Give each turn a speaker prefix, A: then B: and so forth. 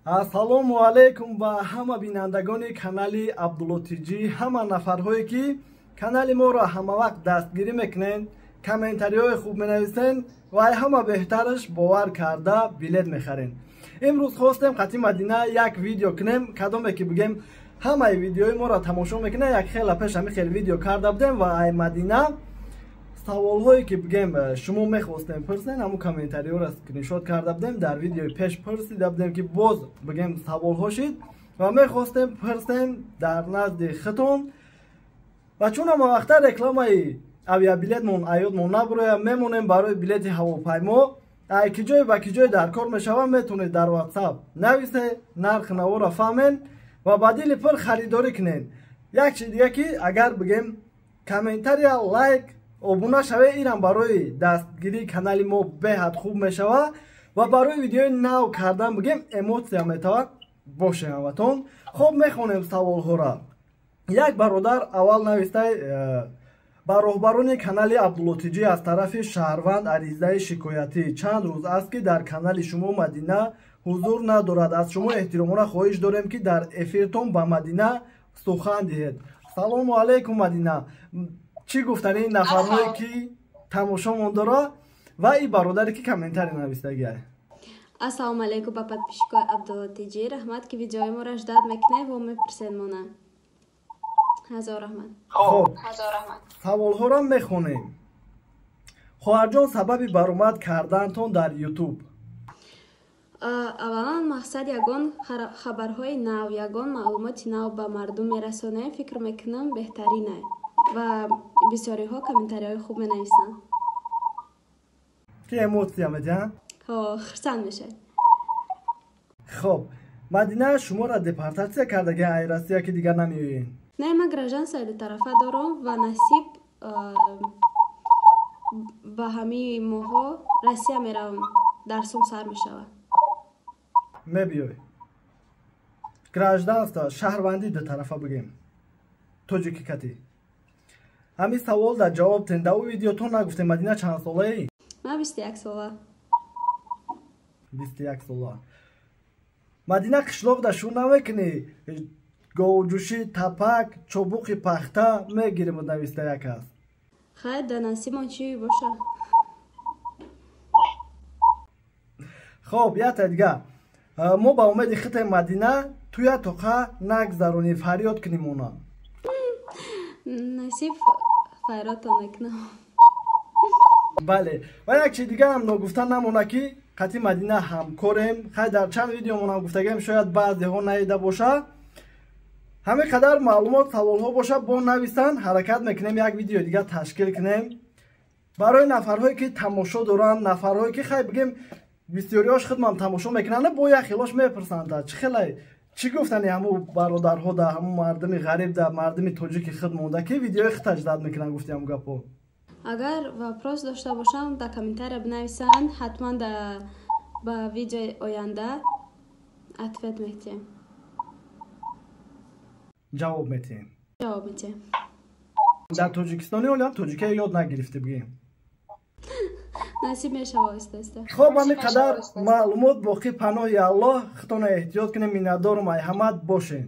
A: Ассалому алайкум ба ҳама бинандагони канали Абдулло ТЖ, ҳама нафарҳое ки канали моро ҳамавақт дастгирӣ мекунед, комментариҳои хуб менависен ва ҳама беҳтараш бовар карда билет мехарен. Имрӯз хостем қати Мадина як видео кунем, кадоме ки бигем ҳамаи видеои моро тамошо мекунед, як хела пеш ҳами хел видео карда будем ва ай Мадина саволҳое ки бигем шумо мехостем пурсен, ҳамун комментариҳоро скриншот карда будем, дар видеои пеш пурсида будем ки боз бигем саволҳо шид ва мехостем пурсем дар назди хитон. Ва чун ҳама вақта рекламаи авиабилетмон аёдмон набуроя, мемонем барои билети ҳавопаймо. Ай ки ҷое ба ки ҷое дар кор мешава, метавонед дар WhatsApp нависе, нархи наворо фаҳмен ва ба дили пур харидорӣ кунед. Як чиз дига ки агар бигем комментария, лайк, обуна шаве, инам барои дастгирии канали мо беҳад хуб мешава ва барои видеои нав кардан бигем эмоция метава боше ҳаматон. Хоб, мехонем саволҳоро. Як бародар аввал навистай: ба роҳбарони канали Абдулло ТЖ аз тарафи шаҳрванд аризаи шикоятӣ. Чанд рӯз аст ки дар канали шумо Мадина ҳузур надорад. Аз шумо эҳтиромона хоҳиш дорем ки дар эфиртон ба Мадина сухан диҳед. Салому алайкум, Мадина. Чӣ гуфтани ин нафарҳое ки тамошомон дора ва ин бародаре ки комментарий навистагиа?
B: Ассалому алайкум ба подписчикои Абдулло ТЖ. Раҳмат ки видеои моро ждать мекунед ва мепурсед мона. Ҳазор раҳмат.
A: Хоб, саволҳоро мехонем. Хоҳарҷон, сабаби баромад кардантон дар Ютуб?
B: Аввалан мақсад ягон хабарҳои нав, ягон маълумоти нав ба мардум мерасонем, фикр мекунам беҳтарина ва бисёриҳо комментариҳои хуб менависанд.
A: Ки эмоция медиҳанд?
B: Ҳо, хурсанд мешавед.
A: Хоб, Мадина, шуморо депортатсия кардаги ай Россия ки дигар намеоед?
B: Не, ман гражданствои дутарафа дорам ва насиб ба ҳамаи моҳҳо Россия меравам, дарсум сар мешавад.
A: Мебиёй. Гражданство, шаҳрвандӣ дутарафа бигем. Тоҷики кати. Ҳамин савол дар ҷавоб тен. Дар ӯ видеотон нагуфтем, Мадина чанд солаи?
B: Ман 21 сола.
A: 21 сола. Мадина, қишлоқ дар шур намекунӣ? Говҷӯшӣ, тапак, чобуқи пахта мегирим, нависта як аст.
B: Хайр, дар насибмон чӣ боша.
A: Хоб, якта дига. Мо ба умеди хитаи Мадина туя тоқа нагзаронӣ, фарёд кунем она.
B: Насиб файротон мекунам.
A: Бале, ва як чиз дига ҳам ногуфта намона ки қати Мадина ҳамкорем. Хай, дар чанд видеомонам гуфтагем, шояд баъзеҳо наида боша. Ҳамин қадар маълумот, саволҳо боша, бо нависанд, ҳаракат мекунем як видео дига ташкил кунем. Барои нафарҳое ки тамошо доранд, нафарҳое ки хай бигем бисёриҳош худмам тамошо мекунанд, бо як хелош мепурсанд, чӣ хелай, чӣ гуфтани ҳамун бародарҳо да ҳамун мардуми ғариб да мардуми тоҷики худ монда ки видеои худ таҷдад мекунанд, гуфти ҳамун гапҳо.
B: Агар вопрос дошта бошам, дар комментария бинависанд, ҳатман ба видеои оянда ответ метиҳем.
A: Ҷавоб метиҳем.
B: Ҷавоб метиҳем.
A: Дар Тоҷикистони олиам тоҷикия ёд нагирифтӣ бигем.
B: Насиб мешава оҳиста оҳиста.
A: Хоб, ҳамин қадар маълумот боқӣ. Паноҳи Аллоҳ, худтонро эҳтиёт кунем, миннатдорум, ай ҳамат бошем.